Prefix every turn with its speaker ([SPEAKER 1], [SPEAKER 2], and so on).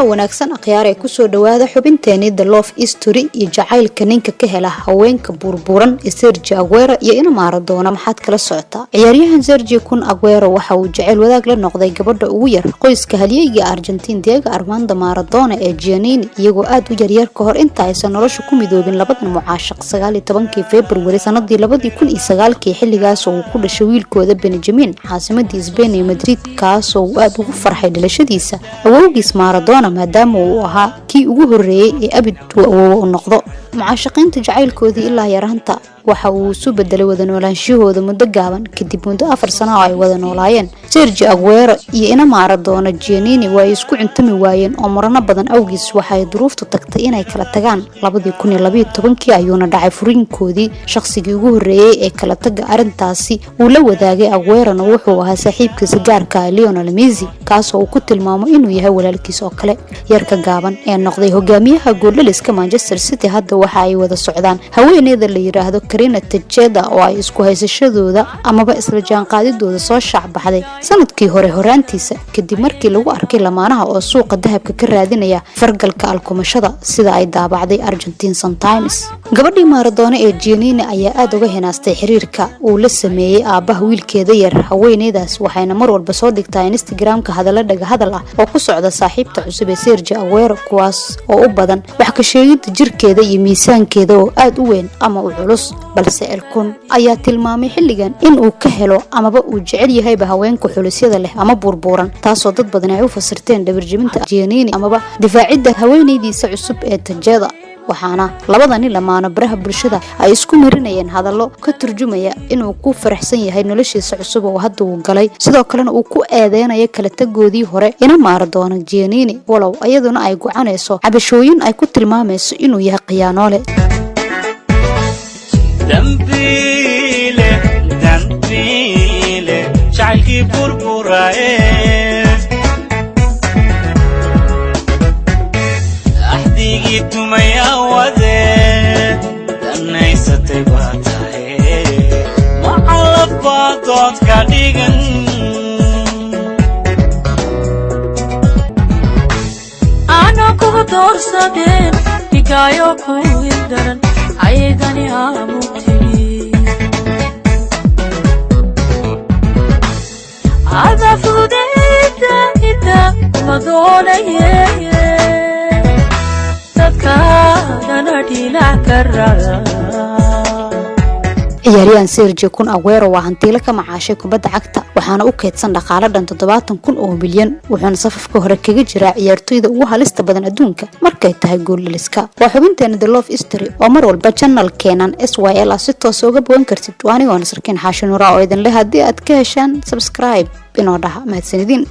[SPEAKER 1] Wanaagsan akhyaar ee kusoo dhawaada xubinteenii The Love Story iyo jacaylka ninka ka hela haweenka buurbuuran ee Sergio Aguero iyo ina Maradona. Maxaad kala socotaa? Ciyaaryahan Sergio Kun Aguero waxa uu jacayl wadaag la noqday gabadha ugu yar qoyska halyeyga Argentine, Diego Armando Maradona ee Giannini, iyagoo aad u yaryar. Ka hor inta aysan nolosha ku midoobin labadan mucaashaq 19-kii February sanadii 2009-kii, xilligaas oo uu ku dhashay wiilkooda Benjamin caasimadii Spain ee Madrid, kaasoo uu aad ugu farxay dhalashadiisa awowgiis Maradona, maadaama uu ahaa kii ugu horeeyey ee abid uu awoowo u noqdo. Mucaashaqiinta jacaylkoodii ilaa yaraanta waxa uu isu bedelay wada noolaanshahooda muddo gaaban kadib. Muddo 4 sano oo ay wada noolaayeen Sergio Aguero iyo ina Maradona Giannini, waa ay isku cuntami waayeen oo murano badan awgiis waxay duruuftu tagtay inay kala tagaan. 2012-kii ayuuna dhacay furiinkoodii. Shaqsigii ugu horeeyey ee kala taga arrintaasi uu la wadaagay Aguerona wuxuu ahaa saaxiibkiisa gaarka ah Lionel Messi, kaasoo uu ku tilmaamo inuu yahay walaalkiis oo kale. Yarka gaaban ee noqday hogaamiyaha gooldhaliska Manchester City hadda waxa ay wada socdaan haweeneyda la yiraahdo Karina Tejeda, oo ay isku haysashadooda amaba isla jaanqaadidooda soo shaacbaxday sanadkii hore horaantiisa, kadib markii lagu arkay lamaanaha oo suuqa dahabka ka raadinaya fargalka alkumashada, sida ay daabacday Argentine Sun Times. Gabadhii Maradona ee Giannini ayaa aada uga hinaastay xiriirka uu la sameeyey aabbaha wiilkeeda yar haweeneydaas, waxayna mar walba soo dhigtaa Instagramka hadallo dhaga hadal ah oo ku socda saaxiibta cusub ee Sergio Aguero, kuwaas oo u badan wax ka sheegida jirkeeda iyo miisaankeeda oo aada u weyn ama u culus. Balse El Kun ayaa tilmaamay xilligan in uu ka helo amaba uu jecel yahayba haweenka xulusyada leh ama buurbuuran, taasoo dad badan ay u fasirteen dhabarjebinta Giannini amaba difaacidda haweeneydiisa cusub ee Tejeda. Waxaana labadani lamaano baraha bulshada ay isku marinayeen hadallo ka turjumaya inuu ku faraxsan yahay noloshiisa cusub oo hadda uu galay, sidoo kalena uu ku eedeynayo kala tagoodii hore ina Maradona Giannini, walow iyaduna ay gocanayso cabashooyin ay ku tilmaamayso inuu yahay khiyaanoole.
[SPEAKER 2] Dambiile, dambiile, jacaylkii burburaaye, axdigii dumaya wade danaysatay baa tahay, macalaf baa dood ka dhigan.
[SPEAKER 3] Anaa kugu doorsadeen dhigaayo ku ildaran ayadani aamu tiri ada fudayda ida kuma doonaye, dadkaagana dhinac ka raa.
[SPEAKER 1] Ciyaaryahan Sergio Kun Aguero waa hantiilo ka macaashay kubadda cagta, waxaana u keydsan dhaqaale dhan 70,000 oo milyan, wuxuuna safafka hore kaga jiraa ciyaartoyda ugu halista badan adduunka markay tahay gooldhaliska. Waa xubinteena The Love Story oo mar walba channelkeenan SYL ah si toos uga bogan kartid. Waa anigoo Nasarkiin Xaashi Nuura oo idin leh, haddii aad ka heshaan, subscribe inoo dhaha. Mahadsanidin.